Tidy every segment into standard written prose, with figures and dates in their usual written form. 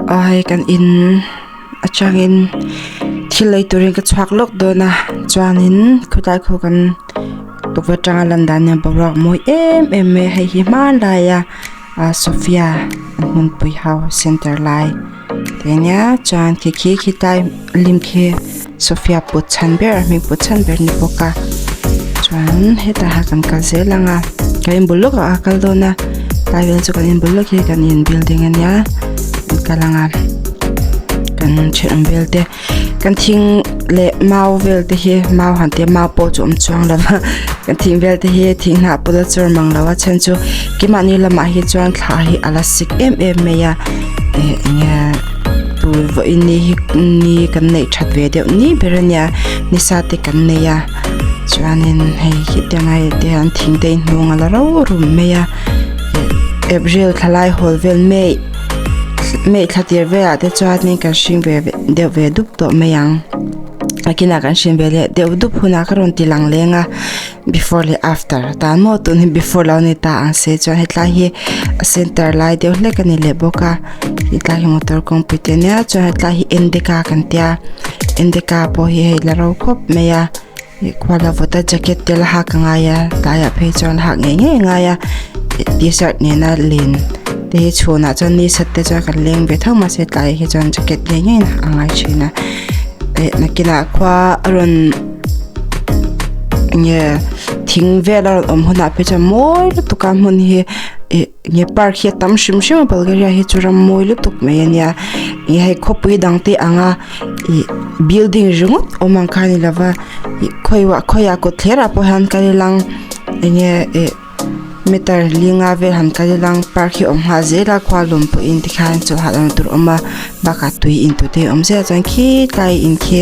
Aw hei kan in atangin thil lei turin ka chhuak lawk dawn a chuanin khawtlai khaw kan tukverh atanga lan dan hian boruak mawi em em mai a hei hi hmanlai a ah Sofia an hmunpui ho center lai te ania chuan khi khi khitlai lim khi Sofia put chhan ber a hming put chhan ber a ni bawk a chuan hetah hian kan kal zel ang a kan inbul lawkah a kal dawn a tlai vel chu kan inbul lawk hi kan in building ania kan kal ang a kan thenawm vel te kan thing leh mau vel te hi mau han tia mau pawh chu awm chuang lo va kan thing vel te hi thing hnah pawh la chawr mang lo a chhan chu keimahni lamah hi chuan thla hi a la sik em em mai a eh enge tur vawiin ni hi ni kan neih that ve deuh ni ber ania ni sa te kan nei a chuanin hei khitiang a te hian thing te inhnung a la ro rum mai a eh april thla lai hawl vel mai mai thla tir velah te chuanin kan hring ve deuh ve dup tawh mai ang a kinah kan hrin ve leh deuh dup hunah ka rawn ti lang leng a before leh after tan maw tun hi before lo ni ta ang se chuan hetlai hi a center lai deuh hlek a ni leh bawk a hetlai hi motor kawngpui te ania chuan hetlai hi endeka kan tia endeka pawh hi hei la ro khawp mai a ih khua la vawt a jacket te la hak a ngai a tlaiah phei chuan la hak ngei ngei a ngai a t-shirt nena len te hi chhunah chuan ni sat te chuan kan leng ve tho mahse tlaiah hi chuan jacket ngei ngei a ngai thin a eh nakinah khua a rawn enge thing vel a rawn awm hunah phei chuan mawi lutuk a hmun hi ih nge park hi a tam hrim hrim a Bulgaria hi chu ram mawi lutuk mai ania ih hei khawpui dang te ang a ih building ringawt awm ang kha a ni lova ih khawiah khawiah kawt thlerah pawh hian kal ilang enge ih meter linga vel han kal ilang park hi a awm nghal zel a khua lawm pawhin tikhian chawlh hahdam tur a awm a bakah tui in tur te a awm zel a chuan khitlai in khi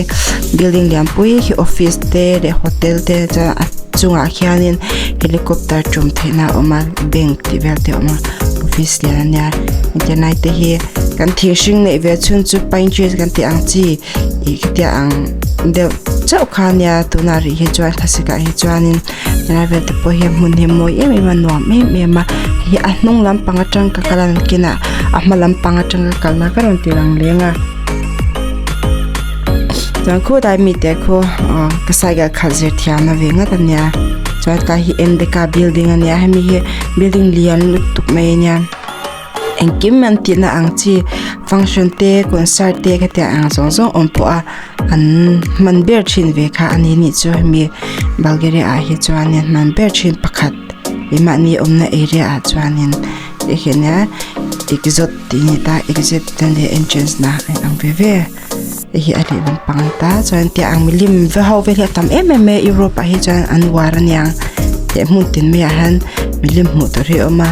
building lian pui khi office te leh hotel te chuan a chungah khianin helicopter tum theihna a awm a bank tih vel te a awm a office lian ania entirnai te hi kan thir hring neih ve chhun chu pine trees kan tih ang chi ih khitia ang deuh chauh kha ania tunah rih hi chuan thlasik ah hi chuanin helai vel te pawh hian hmun hi a mawi em em a nuam em em a hei a hnung lampang atang ka kal a nakinah a hma lampang atang ka kalna ka rawn ti lang leng a chuan khawtlai mite khu aw ka cycle khalh zir thiamna ve ngat ania chuan tlai hi Endeka building ania hemi hi building lian lutuk mai ania. Engkim an tihna ang chi function te concert te khatiang ang zawng zawng awm pawh a an hman ber thin ve kha a ni nih chu hemi Bulgaria ah hi chuanin hman ber thin pakhat keimahni awmna area ah chuanin tikhian nia exit tih a ni ta exit leh entrance na a inang ve ve hei hi a lehlam pang a ni ta chuan tiang ang milim va ho vel hi a tam em em mai a Europe ah hi chuan an uar aniang teh hmun tin maiah hian milim hmuh tur hi a awm a.